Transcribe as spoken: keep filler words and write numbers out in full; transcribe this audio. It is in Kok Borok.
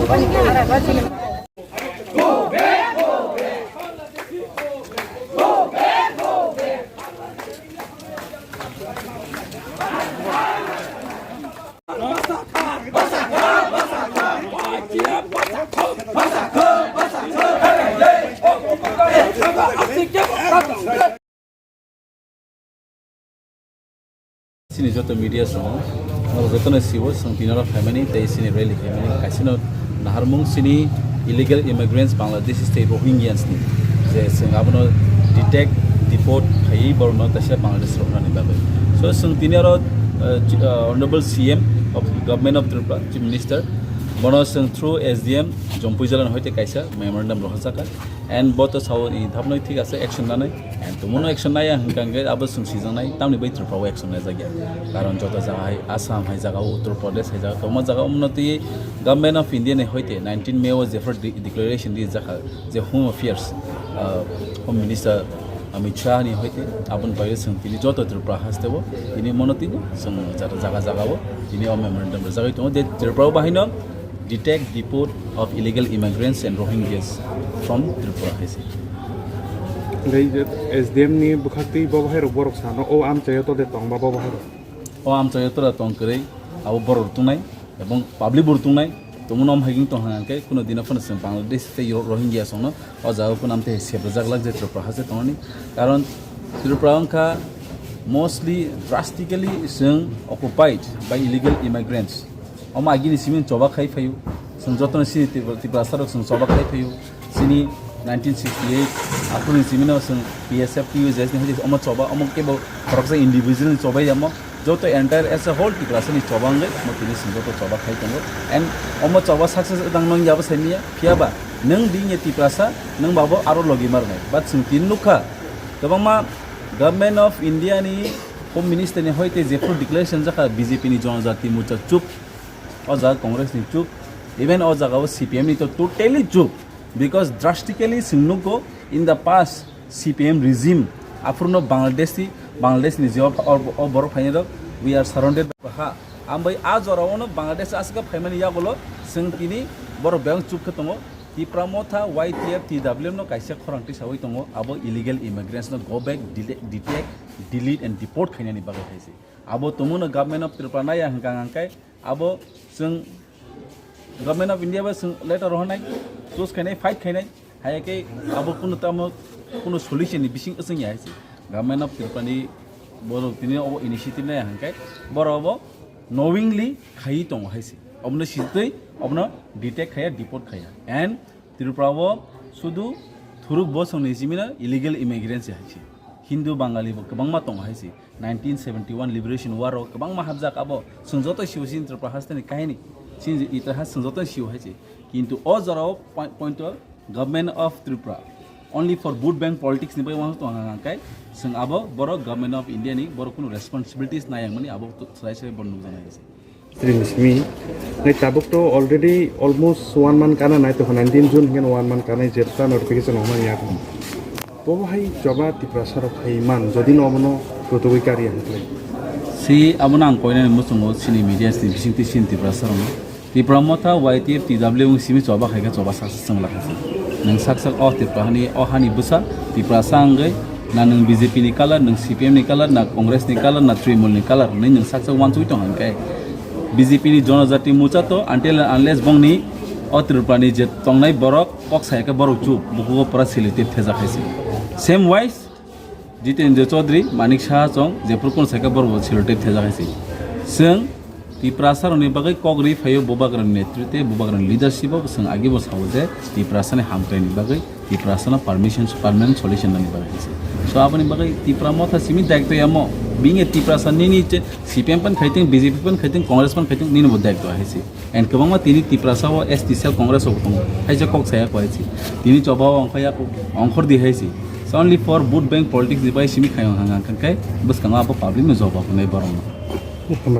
Chini joto media song, norok jotono siwo, chwng tini oro phaimani tei chini rally khaimani, kaisa no naharmung chini illegal immigrants Bangladesh state Rohingyans ni, je chwng abono detect, deport khaiwi borokno kaisa Bangladesh roknani bagwi. So chwng tini oro, uh, chi-, uh, Honorable C M of Government of Tripura, Chief Minister, bono chwng through S D M Jampuijala ni hoite kaisa memorandum rohorjak kha. And bo to sao ni thapnoi thik ase action nanai. And tumono action naya hwnkha hwnkhe abo chwng sijaknai, tamni bai Tripura o action naijak ya. Karon joto jaga hai Assam hai jaga o, Uttar Pradesh hai jaga, tongma jaga o mwnotwi Government of India ni hoite nineteen May o jephru de-, declaration rijak kha je Home Affairs, uh, Home Minister Amit Shah ni hoite aboni bagwi chwng tini joto Tripura haste o tini mwnotwi chwng jata jaga jaga o tini o memorandum rijagwi tongo je Tripura o bahaino detect, deport of illegal immigrants and Rohingyas from Tripura hai se. Hingke S D M ni bwkhaktwi bo bahai rok borok sano o amchaio tode tongba bo bahai rok. O amchaio tora tong kwrwi abo borok rok tongnai ebong public bo rok tongnai. Tongmano om hai tong hang khe kuno dino phano chwng Bangladesh tei Ro-, Rohingya songno o jaga o kunam tei sep rwjak lak je Tripura haste tongnani. Karon Tripura wngkha mostly drastically chwng occupied by illegal immigrants. Omo agini simi choba khai phaio. Chwng jotono sini Tripura, Tiprasa rok chwng choba khai phaio. Sini nineteen sixty-eight aphuru ni simi no chwng P S F, T U J S ni hai omo choba, omo kebo khoroksa individual ni choba ya omo. Joto entire as a whole Tiprasa ni choba wngwi omo tini chwng joto choba khai tongo. And omo choba success wngdang nong yabo saimanya. Phiya ba nwng bini Tiprasa nwng babo aro logi mar nai. But chwng tini nukha kwbangma Government of India ni Home Minister ni hoite jephru declaration jakha B J P ni Jonojati Morcha chup, o jaga Congress ni chup, even o jaga o C P M ni to totally chup, because drastically chwng nukgo in the past C P M regime aphuru no Bangladesh ni, Bangladesh ni je o, o, o borok phainai rok, we are surrounded by ha, ambai a jora o no Bangladesh aswk phaimani yagulo chwng tini borok bebak chup khe tongo. Tipra Motha, Y T F, T W M no kaisa khorang tisawi tongo, abo illegal immigrants no go back, dele-, detect, delete and deport khainani bagwi hai se. Abo tongmano Government of Tripura naya hwnkha hwnkhe abo chwng Government of India bai chwng letter rohornai, choose khainai, fight khainai, hai khe abo kuno tamo kuno solution ni bising wchwng ya hai se. Government of Tripura ni borok tini obo initiative naya hwnkhe borok obo knowingly khaiwi tongo hai se. Obono sitwi obono detect khaya, deport khaya. And Tripura o sudu thuruk bosong ni jimino illegal immigrants hai se. Hindu Bangali bo kwbangma tongo hai se. Nineteen seventy-one Liberation War o kwbangma hapjak abo. Chwng joto sio chini Tripura haste ni kahini. Chini itihas chwng joto sio hai se. Kintu o jora o poi-, point o Government of Tripura only for vote bank politics ni bai uansuk tong hang khe chwng abo borok Government of India ni borok kunu responsibilities nayang mani abo to sai sai bon nukjana hai se. Trini simi. Nai tabuk to already almost one month kana nai to nineteen June hingke one month kana je ta notification homa ya. Bo hai choba Tiprasa rok hai man jodi no obono protokol kari ang kle. Si abono ang koinani muchungo chini media sini bisingtwi chini Tiprasa rok. Tipra Motha Y T F T W wng simi choba khaikha choba saksa chwng lakha se. Nwng sak sak o Tipra hani o hani bwsa Tiprasa wngwi na nwng B J P ni color, nwng C P M ni color, na Congress ni color, na Trinamool ni color hwnwi nwng sak sak uansugwi tong hwn khe B J P ni Jonojati Morcha to until and unless bongni o Tripura ni je tongnai borok kok saya khe borok chup bukugo pura selective thejak hai se. Same wise Jitendra Chaudhary, Manik Saha chong, jephru kono saikha borok bo sellotape thejak hai se. Chwng Tiprasa rokni bagwi kok ri phaio Bubagrani netritwe, Bubagrani leadership o chwng agi bo sao je Tiprasani hamkraini bagwi Tiprasano permission, permanent solution nani bagwi hai se. So aboni bagwi Tipra Motha simi daitw yamo, bini Tiprasa nini che C P M pan khaiting, B J P pan khaiting, Congress pan khaiting, nini bo daitw hai se. And kwbangma tini Tiprasa o S T cell Congress rok tongo. Hai je kok saya ko hai se. Tini choba o ongkhor ya ko, ongkhor di hai se. So only for vote bank politics ni bai simi khai ong hang hang khai bwskango abo public no jawab nai borok no. Hambai.